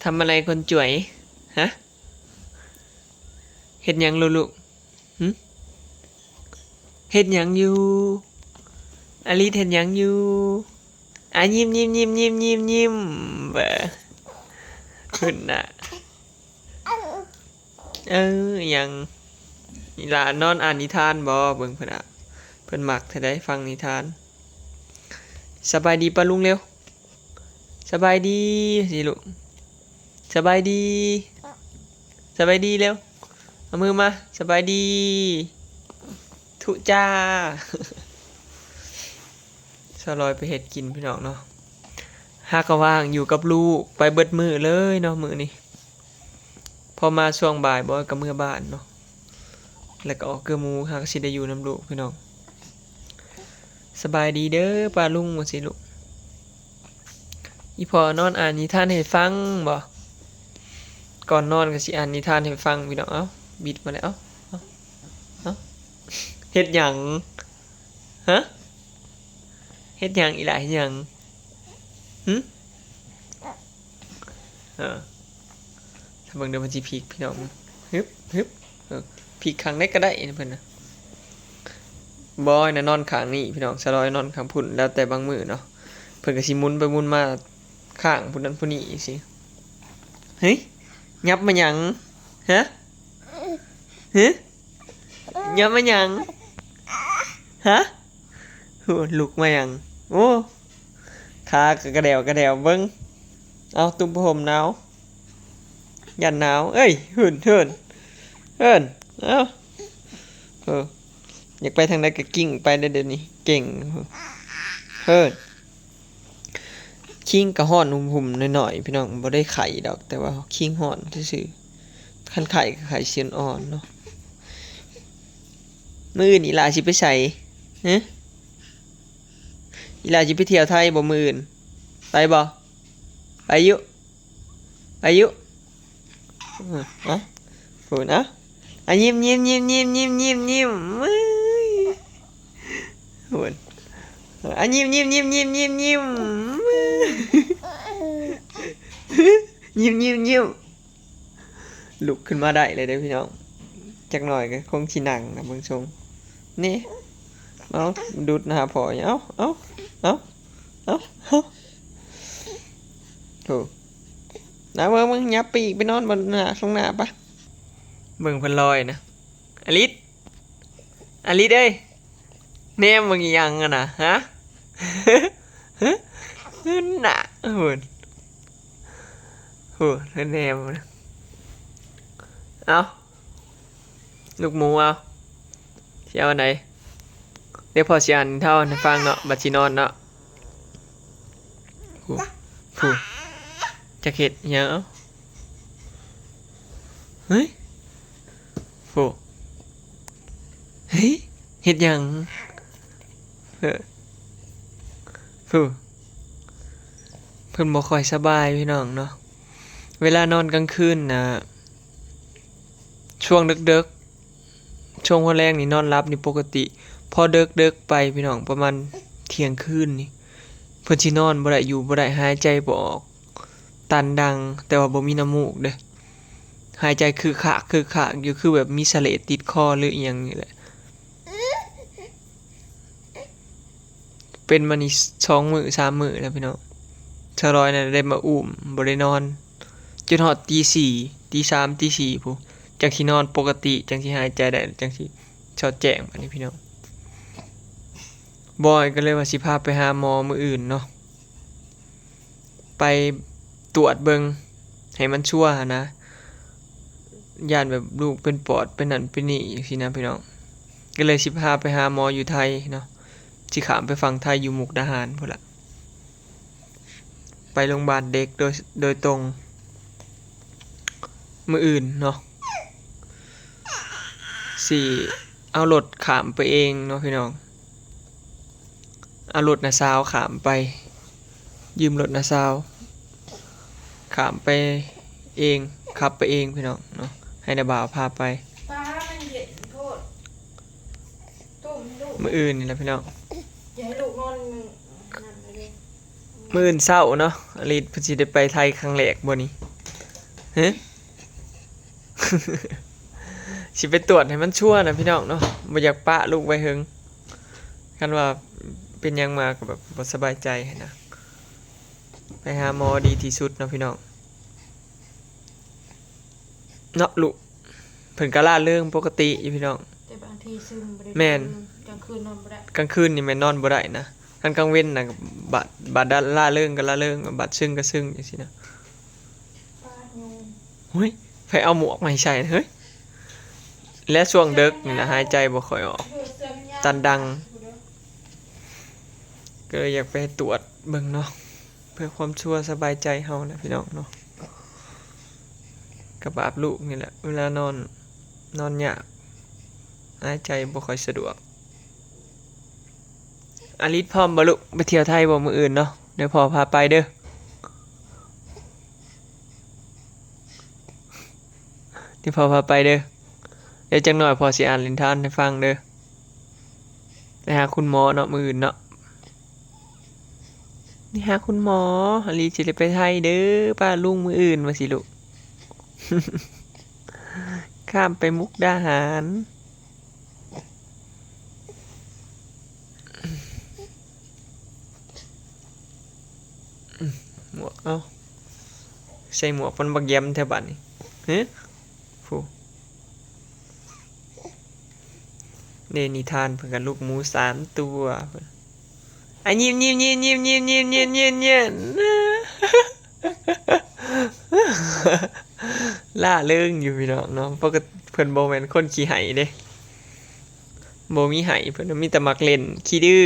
ທຳອະໄລຄົນຈວຍ? ຮະ? ເຮັດຫຍັງລູກໆ? ຫຶ? ເຮັດຫຍັງຢູ່? ອາລິດເຮັດຫຍັງຢູ່? ອາ ຍິ້ມໆໆໆໆ ເບິ່ງ ເພິ່ນນະ. ເອີ ຫຍັງ ອີ່ຫຼ້ານອນອ່ານນິທານບໍ່? ເບິ່ງເພິ່ນອະ ເພິ່ນມັກແທ້ໃດ໋ຟັງນິທານ. ສະບາຍດີປ້າລຸງເລັວ. ສະບາຍດີຊິລູກ. ສະບາຍດີ. ສະບາຍດີເລັວ. ເອົາມືມາ. ສະບາຍດີ. ທຸຈ້າ. ສາວລອຍໄປເຮັດກິນພີ່ນ້ອງເນາະ. ຫາກະວ່າງຢູ່ກັບລູກໄປເບິດມື້ເລີຍເນາະມື້ນີ້. ພໍມາຊ່ວງບ່າຍບອຍກໍເມືອບ້ານເນາະ ແລ້ວກໍອອກເກືອໝູ ຫາກະຊິໄດ້ຢູ່ນຳລູກພີ່ນ້ອງ. ສະບາຍດີເດີປ້າລຸງ ວ່າຊິລູກ. ອີ່ພໍ່ນອນອ່ານນິທານໃຫ້ຟັງບໍ່? ກ່ອນນອນກໍຊິອ່ານນິທານໃຫ້ຟັງພີ່ນ້ອງ. ເອົ້າ ບິດມາແລ້ວ. ເອົ້າ ເອົ້າ ເຮັດຫຍັງ? ຮະ? ເຮັດຫຍັງອີ່ຫຼ້າ ເຮັດຫຍັງ? ຫຶ? ເອີ ຖ້າເບິ່ງເດີ ມັນຊິພິກພີ່ນ້ອງ. ຮຶບ ຮຶບ ເອີ ພິກຂ້າງໃດກໍໄດ້ເພິ່ນນະ. ບອຍນະນອນຂ້າງນີ້ພີ່ນ້ອງ ສາວລອຍນອນຂ້າງພຸ້ນ ແລ້ວແຕ່ບາງມື້ເນາະ. ເພິ່ນກໍຊິໝຸນໄປໝຸນມາຂ້າງຜູ້ນັ້ນຜູ້ນີ້ຊີ້. ເຮີ້ຍ ຫຍັບມາຫຍັງ? ຮະ? ຫຶ? ຫຍັບມາຫຍັງ? ຮະ? ໂອ້ ລຸກມາຫຍັງ? ໂອ້ ຂາກະກະແດວກະແດວເບິ່ງ. ເອົາ ຕຸ້ມຜ້າຫົ່ມໜາວ ຢ້ານໜາວ. ເອີຍ ເຮີ້ນ ເຮີ້ນ ເຮີ້ນ. ເອົາ ເອີ ຢາກໄປທາງໃດກະກິ້ງໄປເດີ ດຽວນີ້ເກັ່ງ. ເຮີ້ນ. ຄີງກະຮ້ອນຫຸ່ມໆ ໜ້ອຍໆ ພີ່ນ້ອງ ບໍ່ໄດ້ໄຂ້ດອກ ແຕ່ວ່າຄີງຮ້ອນຊື່ໆ. ຄັນໄຂ້ກະໄຂ້ຊິອ່ອນໆ ເນາະ. ມື້ອື່ນອີ່ຫຼ້າຊິໄປໃສ? ຫຶ? ອີ່ຫຼ້າຊິໄປທ່ຽວໄທບໍ່ມື້ອື່ນ? ໄປບໍ່? ໄປຢູ່ ໄປຢູ່. ອາ ພຸ້ນ ອາ ອາ ຍິ້ມໆໆໆ ເອີຍ ພຸ້ນ ອາ ຍິ້ມໆໆໆ ຍິ້ມໆໆ ລຸກຂຶ້ນມາໄດ້ເລີຍເດີພີ່ນ້ອງ. ຈັກໜ້ອຍກໍຄົງຊິນັ່ງນະເບິ່ງຊົງ. ນີ້ ເອົາ ດຸດໜ້າພໍ່. ເອົາ ເອົາ ເອົາ ເອົາ ເອົາ ໂທ້ ນາເບິ່ງ ເບິ່ງ ຫຍັບໄປອີກ ໄປນອນບ່ອນໜ້າ ຂ້າງໜ້າປະ. ເບິ່ງເພິ່ນລອຍນະ. ອາລິດ ອາລິດເອີຍ ແນມເບິ່ງອີ່ຫຍັງຫັ້ນນະ? ຮະ? ຫັ້ນນະ ພຸ້ນ ພຸ້ນ ເພິ່ນແນມ. ເອົາ ລູກໝູ ເອົາ ຊິເອົາອັນໃດ? ດຽວພໍ່ຊິອ່ານເທົ່າໃຫ້ຟັງເນາະ ບັດຊິນອນເນາະ. ຜູ້ ຜູ້ ຈັກເຮັດຫຍັງ? ເອົ້າ ເຮີ້ຍ ຜູ້ ເຮີ້ຍ ເຮັດຫຍັງ? ເອີ ຜູ້ ເພິ່ນບໍ່ຄ່ອຍສະບາຍພີ່ນ້ອງເນາະ. ເວລານອນກາງຄືນນະ ຊ່ວງເດິກໆ ຊ່ວງຫົວແລງນີ້ນອນຫຼັບນີ້ປົກກະຕິ. ພໍເດິກໆ ໄປພີ່ນ້ອງ ປະມານທ່ຽງຄືນນີ້ ເພິ່ນຊິນອນບໍ່ໄດ້ ຢູ່ບໍ່ໄດ້ ຫາຍໃຈບໍ່ອອກ ຕັນດັງ ແຕ່ວ່າບໍ່ມີນ້ຳມູກເດ້. ຫາຍໃຈຄຶກຄາກ ຄຶກຄາກຢູ່ ຄືແບບມີສະເຫຼດຕິດຄໍ ຫຼືອີ່ຫຍັງນີ້ແຫຼະ. ເປັນມານີ້ສອງມື້ສາມມື້ແລ້ວພີ່ນ້ອງ. ສາວລອຍນະໄດ້ມາອຸ້ມ ບໍ່ໄດ້ນອນ ຈົນຮອດຕີສີ່ ຕີສາມ ຕີສີ່ພຸ້ນ ຈັ່ງຊິນອນປົກກະຕິ ຈັ່ງຊິຫາຍໃຈໄດ້ ຈັ່ງຊິສອດແຈ້ງບາດນີ້ພີ່ນ້ອງ. ບອຍກໍເລີຍວ່າຊິພາໄປຫາໝໍມື້ອື່ນເນາະ. ໄປຕວດເບິ່ງໃຫ້ມັນຊົວຫັ້ນນະ ຢ້ານແບບລູກເປັນປອດເປັນນັ້ນເປັນນີ້ຈັ່ງຊີ້ນະພີ່ນ້ອງ. ກໍເລີຍຊິພາໄປຫາໝໍຢູ່ໄທເນາະ ຊິຂ້າມໄປຝັ່ງໄທຢູ່ມຸກດາຫານພຸ້ນລະ ໄປໂຮງບານເດັກໂດຍ ໂດຍຕົງ. ມື້ອື່ນເນາະ ຊິເອົາລົດຂ້າມໄປເອງເນາະພີ່ນ້ອງ. ເອົາລົດນ້າສາວຂ້າມໄປ ຢືມລົດນ້າສາວຂ້າມໄປເອງ ຂັບໄປເອງພີ່ນ້ອງເນາະ ໃຫ້ນ້າບ່າວພາໄປ. ປາ ມັນເຢັນໂພດ ຕຸ້ມໃຫ້ລູກ ມື້ອື່ນນີ້ລະພີ່ນ້ອງ ຢ່າໃຫ້ລູກນອນນັ້ນເລີຍ. ມື້ອື່ນເຊົ້າເນາະ ອາລິດເພິ່ນຊິໄດ້ໄປໄທຄັ້ງແລກບໍ່ນີ້? ຮະ ຊິໄປຕວດໃຫ້ມັນຊົວນະພີ່ນ້ອງເນາະ, ບໍ່ຢາກປະລູກໄວ້ເຫິງ. ຄັນວ່າເປັນຫຍັງມາກໍແບບບໍ່ສະບາຍໃຈຫັ້ນນະ, ໄປຫາໝໍດີທີ່ສຸດເນາະພີ່ນ້ອງເນາະ. ລູກເພິ່ນກໍລ່າເລີງປົກກະຕິຢູ່ພີ່ນ້ອງ. ແຕ່ບາງທີຊຶມບໍ່ໄດ້ ແມ່ນ ນອນ ກາງຄືນນອນບໍ່ໄດ້, ກາງຄືນນີ້ແມ່ນນອນບໍ່ໄດ້ນະ. ຄັນກາງເວັນນະ ບາດ ບາດ ລ່າເລີງກໍລ່າເລີງ, ບາດຊຶງກໍຊຶງ ຈັ່ງຊີ້ນະ. ໂອ້ຍ ໃຜເອົາໝວກມາໃຫ້ໃສ່ເຮີ້ຍ. ແລະຊ່ວງເດິກນີ້ນະ ຫາຍໃຈບໍ່ຄ່ອຍອອກ, ຕັນດັງ. ກໍເລີຍຢາກໄປໃຫ້ຕວດເບິ່ງເນາະ, ເພື່ອຄວາມຊົວສະບາຍໃຈເຮົານະພີ່ນ້ອງເນາະ. ກະບາບລູກນີ້ແຫຼະ, ເວລານອນ ນອນຍາກ, ຫາຍໃຈບໍ່ຄ່ອຍສະດວກ. ອາລິດ ພ້ອມບໍ່ລູກ? ໄປທ່ຽວໄທບໍ່ມື້ອື່ນເນາະ? ດຽວພໍ່ພາໄປເດີ, ດຽວພໍ່ພາໄປເດີ. ດຽວຈັກໜ້ອຍພໍ່ຊິອ່ານນິທານໃຫ້ຟັງເດີ. ໄປຫາຄຸນໝໍເນາະ ມື້ອື່ນເນາະ, ໄປຫາຄຸນໝໍ. ອາລິດຊິໄດ້ໄປໄທເດີ, ປ້າລຸງມື້ອື່ນວ່າຊິລູກ, ຂ້າມໄປມຸກດາຫານ. ໝວກ ເອົ້າ ໃສ່ໝວກມັນບັກຢຳແທ້ບາດນີ້. ຮະ ຜູ້ ເດ ນິທານເພິ່ນກໍລູກໝູສາມຕົວ. ອາ ຍິ້ມໆໆໆໆໆ ຍິ້ມໆໆໆ ລ້າເລີງຢູ່ພີ່ນ້ອງເນາະ. ປົກກະຕິເພິ່ນບໍ່ແມ່ນຄົນຂີ້ໄຫ້ເດ້, ບໍ່ມີໄຫ້, ເພິ່ນມີແຕ່ມັກຫຼິ້ນ ຂີ້ດື້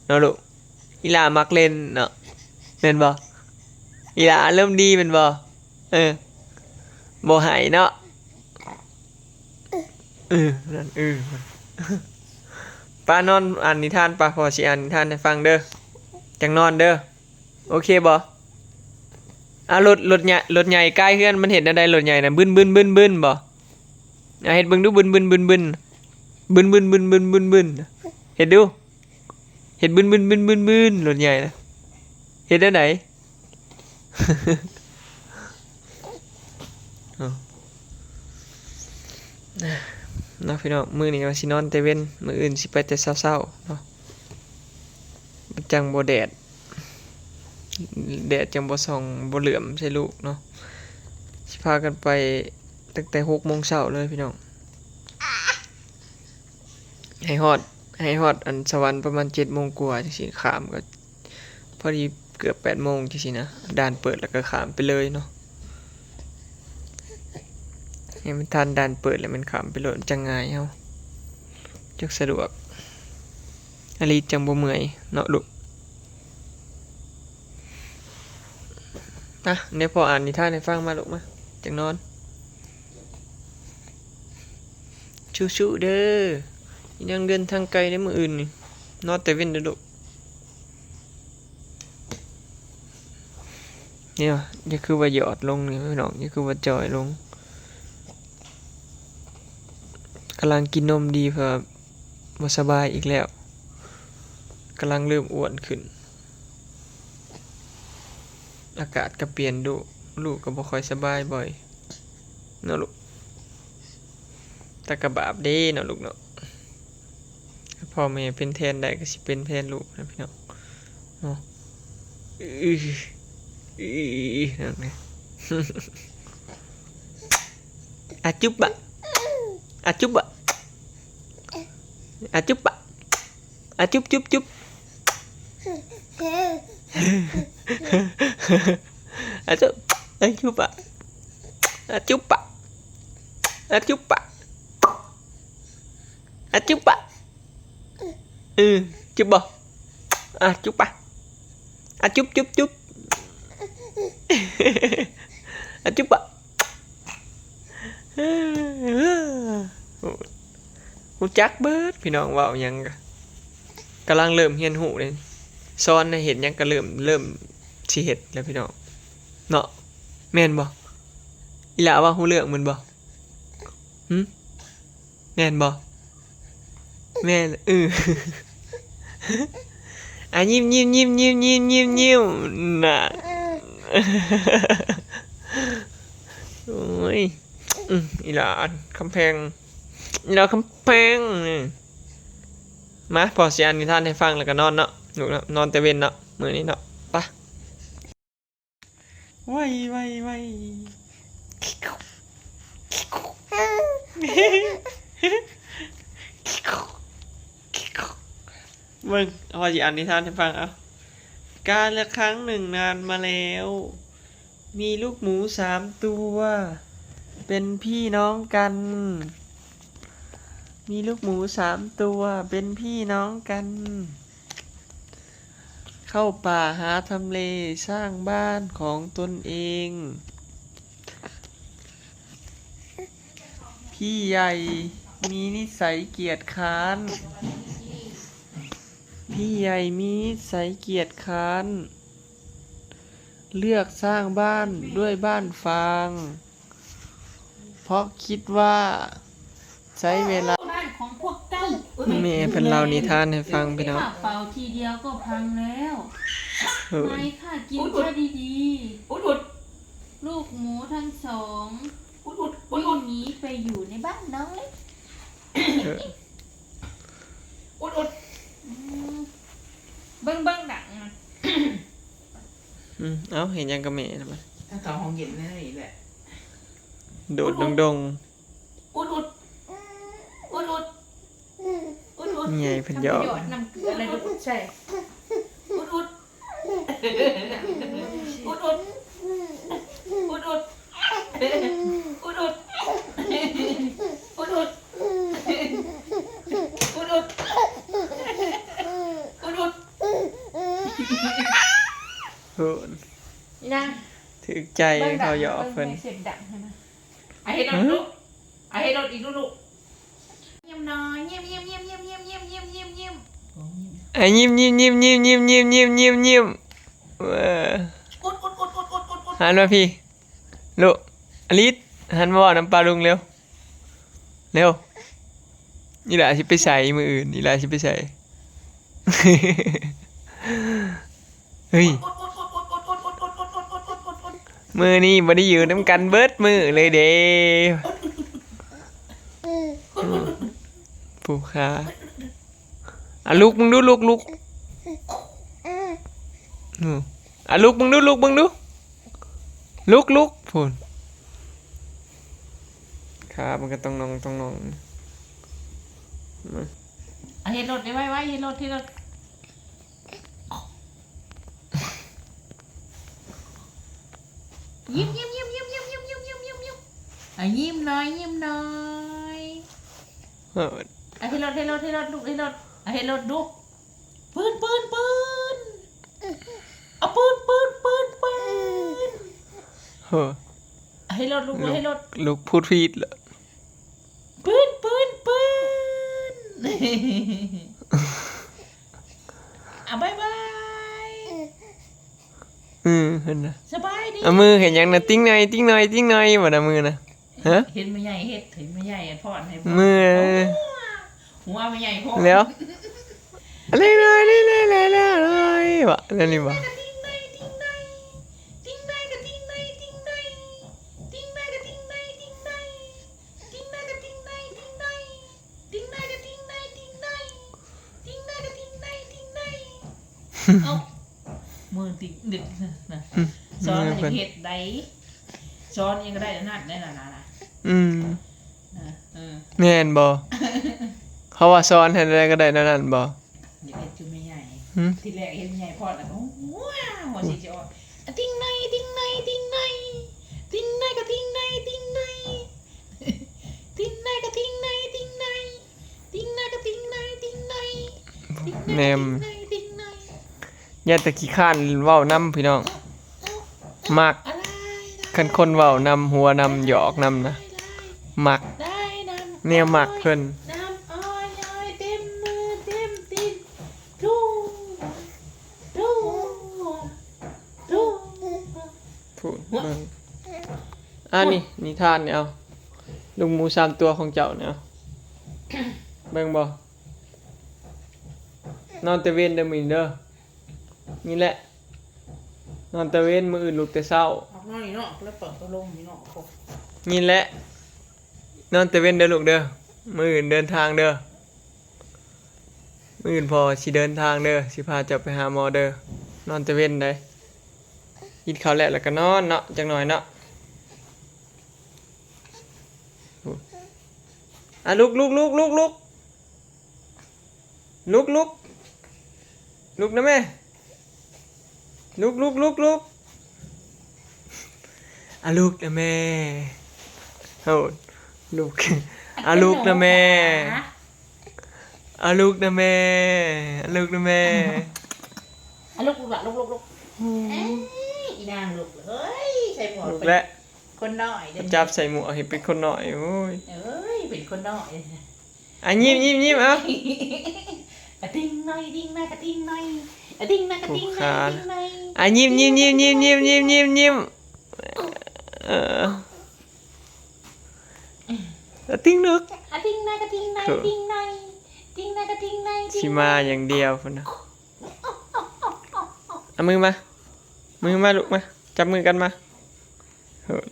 ເນາະລູກ. ອີຫຼ້າມັກຫຼິ້ນເນາະ ແມ່ນບໍ່? ອີຫຼ້າອາລົມດີແມ່ນບໍ່? ເອີ ບໍ່ໄຫ້ເນາະ. ເອີ ນັ້ນ ເອີ ປະນອນອ່ານນິທານປະ, ພໍ່ຊິອ່ານນິທານໃຫ້ຟັງເດີ, ຈັ່ງນອນເດີ. ໂອເຄບໍ່? ອາ ລົດ ລົດໃຫຍ່ ລົດໃຫຍ່ກາຍເຮືອນ ມັນເຮັດແນວໃດ? ລົດໃຫຍ່ນະ ບຶນໆໆໆ ບໍ່? ອາ ເຮັດເບິ່ງດູ ບຶນໆໆໆ ບຶນໆໆໆ ເຮັດດູ. ເຮັດບຶນໆໆໆໆ ລົດໃຫຍ່ນະ, ເຮັດແນວໃດ? ເນາະພີ່ນ້ອງ, ມື້ນີ້ວ່າຊິນອນແຕ່ເວັນ, ມື້ອື່ນຊິໄປແຕ່ເຊົ້າໆເນາະ, ມັນຈັ່ງບໍ່ແດດ, ແດດຈັ່ງບໍ່ສ່ອງ ບໍ່ເຫຼື້ອມໃສ່ລູກເນາະ. ຊິພາກັນໄປຕັ້ງແຕ່ຫົກໂມງເຊົ້າເລີຍພີ່ນ້ອງ. ໃຫ້ຮອດ ໃຫ້ຮອດອັນສະຫວັນປະມານເຈັດໂມງກວ່າຈັ່ງຊີ້, ຂ້າມກໍພໍດີເກືອບແປດໂມງຈັ່ງຊີ້ນະ, ດ່ານເປີດແລ້ວກໍຂ້າມໄປເລີຍເນາະ. ໃຫ້ມັນທັນດ່ານເປີດແລ້ວແມ່ນຂ້າມໄປໂລດ, ມັນຈັ່ງງ່າຍເຮົາ, ຈັກສະດວກ. ອາລີຈັງບໍ່ເມື່ອຍເນາະລູກ. ມາ ດຽວພໍ່ອ່ານນິທານໃຫ້ຟັງ, ມາລູກມາ, ຈັ່ງນອນ. ສູ້ໆເດີ, ຍັງເດີນທາງໄກໃນມື້ອື່ນນີ້, ນອນແຕ່ເວັນເດີລູກ. ນີ້ ຢ່າຄືວ່າຢອດລົງນີ້ພີ່ນ້ອງ, ຢ່າຄືວ່າຈ່ອຍລົງ. ກຳລັງກິນນົມດີ ເພາະວ່າບໍ່ສະບາຍອີກແລ້ວ, ກຳລັງເລີ່ມອ້ວນຂຶ້ນ. ອາກາດກໍປ່ຽນດຸ, ລູກກໍບໍ່ຄ່ອຍສະບາຍບ່ອຍເນາະລູກ. ແຕ່ກໍບາບເດ້ເນາະລູກເນາະ, ພໍ່ແມ່ເປັນແທນໄດ້ກໍຊິເປັນແທນລູກນະພີ່ນ້ອງເນາະ. ອື ອື ນັ້ນແຫຼະ. ອາຈຸບບະ ອາຈຸບບະ ອາຈຸບບະ. ອາຈຸບຈຸບຈຸບ ອາຈຸບ ອາຈຸບປະ ອາຈຸບປະ ອາຈຸບປະ ອາຈຸບປະ. ເອີ ຈຸບບໍ່? ອາ ຈຸບປະ ອາ ຈຸບຈຸບຈຸບ ອາ ຈຸບປະ. ຮູ້ຈັກເບິດພີ່ນ້ອງ ເວົ້າຫຍັງກະກຳລັງເລີ່ມຮຽນຮູ້ເດ້, ສອນໃຫ້ເຮັດຫຍັງກະເລີ່ມ ເລີ່ມຊິເຮັດແລ້ວພີ່ນ້ອງເນາະ. ແມ່ນບໍ່? ອີຫຼ້າເວົ້າຮູ້ເລື່ອງແມ່ນບໍ່? ຫຶ? ແມ່ນບໍ່? ແມ່ນ. ເອີ ອາ ຍິ້ມໆໆໆໆ ນະ. ລະຄຳແພງ ອີລະຄຳແພງ. ມາ ພໍ່ຊິອ່ານນິທານໃຫ້ຟັງ ແລ້ວກໍນອນເນາະ ລູກເນາະ, ນອນແຕ່ເວັນເນາະ ມື້ນີ້ເນາະ. ໄປ. ໄວ ໄວ ໄວ. ເບິ່ງ ພໍ່ຊິອ່ານນິທານໃຫ້ຟັງ. ເອົາ ກາລະຄັ້ງໜຶ່ງນານມາແລ້ວ ມີລູກໝູສາມຕົວ ເປັນພີ່ນ້ອງກັນ. ມີລູກໝູສາມຕົວ ເປັນພີ່ນ້ອງກັນ ເຂົ້າປ່າຫາທຳເລສ້າງບ້ານຂອງຕົນເອງ. ພີ່ໃຫຍ່ມີນິໄສກຽດຄ້ານ. ພີ່ໃຫຍ່ມີນິໄສກຽດຄ້ານ ເລືອກສ້າງບ້ານດ້ວຍບ້ານຟາງ ເພາະຄິດວ່າໃຊ້ເວລາ. ບ້ານຂອງພວກເຈົ້າ ແມ່ເພິ່ນເລົ່ານິທານໃຫ້ຟັງ ພີ່ນ້ອງ. ຂ້າເປົ່າທີດຽວກໍພັງແລ້ວ. ເອີ ນາຍຂ້າກິນຂ້າດີໆ. ລູກໝູທັງສອງ ວິ່ງໜີໄປຢູ່ໃນບ້ານນ້ອງເລັກ. ເອີ ອຸດໆ ອືມ ເບິ່ງໆ ດັງນະ. ອືມ ເອົ້າ ເຮັດຫຍັງກັບແມ່ນະບັດ? ຖ້າເຂົ້າຫ້ອງເຢັນແນວນີ້ແຫຼະ ໂດດດົງໆ. ອຸດໆ ອຸດໆ ອຸດໆ. ແມ່ໃຫຍ່ເພິ່ນຢອກ ທຳປະໂຫຍດນ້ຳເກືອແລ້ວດູດໃສ່. ອຸດໆ ອຸດໆ ອຸດໆ ອຸດໆ ອຸດໆ ອຸດໆ ອຸດໆ. ໂຫ ນາງ ຖືກໃຈເຂົາຢອກເພິ່ນ. ອາ ເຮັດໂລດລູກ ອາ ເຮັດໂລດອີກລູກ. ຍິ້ມໜ້ອຍ ຍິ້ມ ຍິ້ມ ຍິ້ມ ຍິ້ມ ຍິ້ມ ຍິ້ມ ຍິ້ມ ຍິ້ມ ຍິ້ມ ຍິ້ມ. ອາ ຍິ້ມ ຍິ້ມ ຍິ້ມ ຍິ້ມ ຍິ້ມ ຍິ້ມ ຍິ້ມ ຍິ້ມ ຍິ້ມ. ເອີ ອຸດ ອຸດ ອຸດ ອຸດ ອຸດ ອຸດ ອຸດ ອຸດ. ຫັນມາພີ້ລູກ ອາລິດ ຫັນມາເວົ້ານຳປ້າລຸງເລັວ ເລັວ. ອີຫຼ້າຊິໄປໃສມື້ອື່ນ? ອີຫຼ້າຊິໄປໃສ? ເຮີ້ຍ ມື້ນີ້ບໍ່ໄດ້ຢູ່ນຳກັນເບິດມື້ເລີຍເດ້. ຜູ້ຄ້າ ອາ ລຸກເບິ່ງດູ ລຸກ ລຸກ. ອາ ລຸກເບິ່ງດູ ລຸກເບິ່ງດູ ລຸກ ລຸກ. ພຸ້ນ ຂາມັນກໍຕ້ອງໜອງ ຕ້ອງໜອງ. ມາ ອາ ເຮັດໂລດ ໄວໆ ເຮັດໂລດ ເຮັດໂລດ. ຍິ້ມ ຍິ້ມ ຍິ້ມ ຍິ້ມ ຍິ້ມ ຍິ້ມ ຍິ້ມ ຍິ້ມ ຍິ້ມ. ອາ ຍິ້ມໜ້ອຍ ຍິ້ມໜ້ອຍ. ເອີ ອາ ເຮັດໂລດ ເຮັດໂລດ ເຮັດໂລດ ລູກ ເຮັດໂລດ. ອາ ເຮັດໂລດດູ. ປືນ ປືນ ປືນ. ອາ ປືນ ປືນ ປືນ ປືນ. ເຮີ້ ອາ ເຮັດໂລດ ລູກ ເຮັດໂລດ. ລູກພູດພີດລະ. ປືນ ປືນ ປືນ. ອາ ບາຍບາຍ. ອື ເຫັນນະ ສະບາຍດີ. ອາ ມືເຮັດຫຍັງນະ? ຕິງໜ້ອຍ ຕິງໜ້ອຍ ຕິງໜ້ອຍ ບໍ່ນະ ມືນະ? ຮະ? ເຫັນແມ່ໃຫຍ່ເຮັດ ເຫັນແມ່ໃຫຍ່ຟ້ອນໃຫ້ ມື ຫົວແມ່ໃຫຍ່ໂພດ ແລ້ວ ເລີຍ ເລີຍ ເລີຍ ເລີຍ ເລີຍ ເລີຍ ເລີຍ ເລີຍ ເລີຍ ເລີຍ ເລີຍ ເລີຍ ເລີຍ ເລີຍ. ຕິງໄດ ຕິງໄດ ຕິງໄດກະຕິງໄດ ຕິງໄດ ຕິງໄດກະຕິງໄດ ຕິງໄດ ຕິງໄດກະຕິງໄດ ຕິງໄດ. ຕິງໄດກະຕິງໄດ ຕິງໄດ ຕິງໄດກະຕິງໄດ ຕິງໄດ. ເອົ້າ ມືຕິງດຶກນະ ສອນໃຫ້ເຮັດໄດ ສອນຫຍັງກະໄດ້ອັນນັ້ນໄດ໋ນະ. ອືມ ເອີ ແມ່ນບໍ່? ເຂົາວ່າສອນໃຫ້ແນວໃດກະໄດ້ແນວນັ້ນບໍ່? ຢາກເຮັດຄືແມ່ໃຫຍ່ ຫື ທີແລກເຫັນແມ່ໃຫຍ່ພອດແລ້ວກະ ວ້າວ ຫົວຊິຈະອອກ. ຕິງໄດ ຕິງໄດ ຕິງໄດ ຕິງໄດກະຕິງໄດ ຕິງໄດ ຕິງໄດກະຕິງໄດ ຕິງໄດ ຕິງໄດກະຕິງໄດ ຕິງໄດ ຕິງໄດ ແມ່ນ ຕິງໄດ ຕິງໄດ. ຢ້ານແຕ່ຂີ້ຄ້ານເວົ້ານຳພີ່ນ້ອງ. ມັກ ຄັນຄົນເວົ້ານຳ ຫົວນຳ ຫຍອກນຳນະ ມັກ ແນວມັກເພິ່ນ. ພຸ້ນ ເບິ່ງ ອັນນີ້ນິທານນີ້ ເອົາ ລູກໝູສາມຕົວຂອງເຈົ້ານີ້ ເອົາ ເບິ່ງບໍ່? ນອນແຕ່ເວັນເດີມື້ນີ້ເດີ. ນີ້ແຫຼະ ນອນແຕ່ເວັນ ມື້ອື່ນລຸກແຕ່ເຊົ້າ. ອອກນອນນີ້ເນາະ ແລ້ວເປີດພັດລົມນີ້ເນາະ. ນີ້ແຫຼະ ນອນແຕ່ເວັນເດີລູກເດີ ມື້ອື່ນເດີນທາງເດີ ມື້ອື່ນພໍ່ຊິເດີນທາງເດີ ຊິພາເຈົ້າໄປຫາໝໍເດີ ນອນແຕ່ເວັນໃດ໋ ກິນເຂົ້າແລ້ວ ແລ້ວກໍນອນເນາະ ຈັກໜ່ອຍເນາະ ອາ ລຸກ ລຸກ ລຸກ ລຸກ ລຸກ ລຸກ ລຸກ ລຸກນະແມ່ ລຸກ ລຸກ ລຸກ ລຸກ ອາ ລຸກນະແມ່ ໂອ້ ລຸກ ອາ ລຸກນະແມ່ ອາ ລຸກນະແມ່ ອາ ລຸກນະແມ່ ອາ ລຸກ ລຸກລະ ລຸກ ລຸກ ລຸກ ເອີ ອີນາງລຸກ ເອີຍ ໃສ່ໝວກ ລຸກແລ້ວ ຄົນນ້ອຍເດ້ ຈັບໃສ່ໝວກໃຫ້ເປັນຄົນນ້ອຍ ໂອ້ຍ ເອີຍ ເປັນຄົນນ້ອຍ ອາ ຍິ້ມ ຍິ້ມ ຍິ້ມ ເອົາ ອາ ຕິ່ງໜ້ອຍ ຕິ່ງໜ້ອຍ ກະຕິ່ງໜ້ອຍ ອາ ຕິ່ງໜ້ອຍ ກະຕິ່ງໜ້ອຍ ຕິ່ງໜ້ອຍ ອາ ຍິ້ມ ຍິ້ມ ຍິ້ມ ຍິ້ມ ຍິ້ມ ຍິ້ມ ເອີ ອາ ຕິ່ງເລິກ ອາ ຕິ່ງໜ້ອຍ ກະຕິ່ງໜ້ອຍ ຕິ່ງໜ້ອຍ ຕິ່ງໜ້ອຍ ກະຕິ່ງໜ້ອຍ ຕິ່ງໜ້ອຍ ຊິມາຢ່າງດຽວພຸ້ນນະ ເອົາມືມາ ມືມາລູກມາ ຈັບມືກັນມາ ເຮີ້ຍ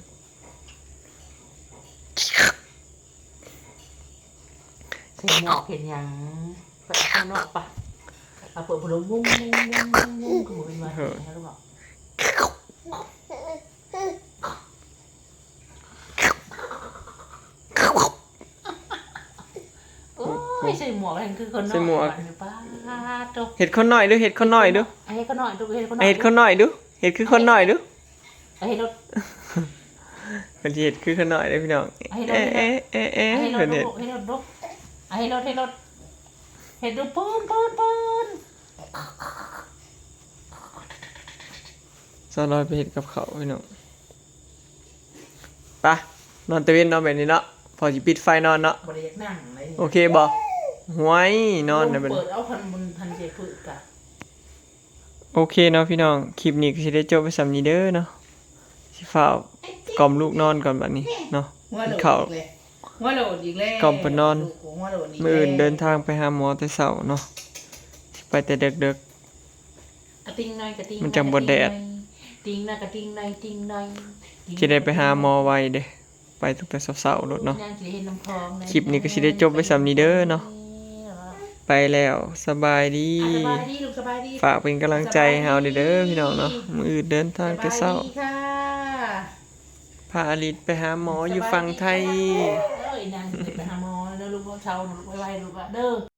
ໃສ່ໝວກເຮັດຫຍັງ? ໄປເອົາເຂົ້ານອກປະ ເອົາເປີດພັດລົມ ວຸ້ງໆໆໆ ຄືບໍ່ເປັນຫວັດ ເອີ ໃຫ້ເຮົາເວົ້າ ໂອ້ຍ ໃສ່ໝວກແຮ່ງຄືຄົນນ້ອຍ ໃສ່ໝວກ ບາດນີ້ ປາດໂທ້ ເຮັດຄົນນ້ອຍດູ ເຮັດຄົນນ້ອຍດູ ເຮັດຄົນນ້ອຍດູ ເຮັດຄົນນ້ອຍ ເຮັດຄົນນ້ອຍດູ ເຮັດຄືຄົນນ້ອຍດູ ເຮັດລົດ ເພິ່ນຊິເຮັດຄືຂ້ານ້ອຍເດ້ພີ່ນ້ອງ ເຮັດລົດ ເອ ເອ ເອ ເອ ເຮັດລົດ ເພິ່ນເຮັດ ເຮັດລົດ ເຮັດລົດ ເຮັດລົດ ເຮັດດູ ປືນ ປືນ ປືນ ສາວນ້ອຍໄປເຮັດກັບເຂົ້າພີ່ນ້ອງ ໄປ ນອນຕາເວັນເນາະ ແບບນີ້ເນາະ ພໍຊິປິດໄຟນອນເນາະ ບໍ່ໄດ້ຢາກນັ່ງເລີຍ ໂອເຄບໍ່? ຫ້ວຍ ນອນແລ້ວບັດນີ້ ລົມເປີດເອົາພັນບຸນພັນເຈພຶກະ ໂອເຄເນາະພີ່ນ້ອງ ຄລິບນີ້ກໍຊິໄດ້ຈົບໄວ້ສ່ຳນີ້ເດີເນາະ ຊິຟ້າວກ່ອມລູກນອນກ່ອນບັດນີ້ເນາະ ກິນເຂົ້າ ຫົວໂຫຼດອີກແລ້ວ ກ່ອມເພິ່ນນອນ ມື້ອື່ນເດີນທາງໄປຫາໝໍແຕ່ເຊົ້າເນາະ ຊິໄປແຕ່ເດິກໆ ອະຕິ່ງໜ້ອຍກະຕິ່ງ ມັນຈັ່ງບໍ່ແດດ ຕິ່ງໜ້ອຍກະຕິ່ງໜ້ອຍ ຕິ່ງໜ້ອຍ ຈະໄດ້ໄປຫາໝໍໄວເດ້ ໄປຕັ້ງແຕ່ເຊົ້າໆໂລດເນາະ ຍັງຊິເຫັນນ້ຳຄອງ ຄລິບນີ້ກໍຊິໄດ້ຈົບໄວ້ສ່ຳນີ້ເດີເນາະ ໄປແລ້ວ ສະບາຍດີ ອ່ະ ສະບາຍດີລູກ ສະບາຍດີ ຝາກເປັນກຳລັງໃຈໃຫ້ເຮົາແດ່ເດີພີ່ນ້ອງເນາະ ມື້ອື່ນເດີນທາງແຕ່ເຊົ້າ ສະບາຍດີຄ່ະ ພາອາລິດໄປຫາໝໍຢູ່ຝັ່ງໄທ ສະບາຍດີຄ່ະ ເອີຍ ນາງຊິໄປຫາໝໍເດີລູກ ເຊົາລູກ ໄວໆລູກເດີ.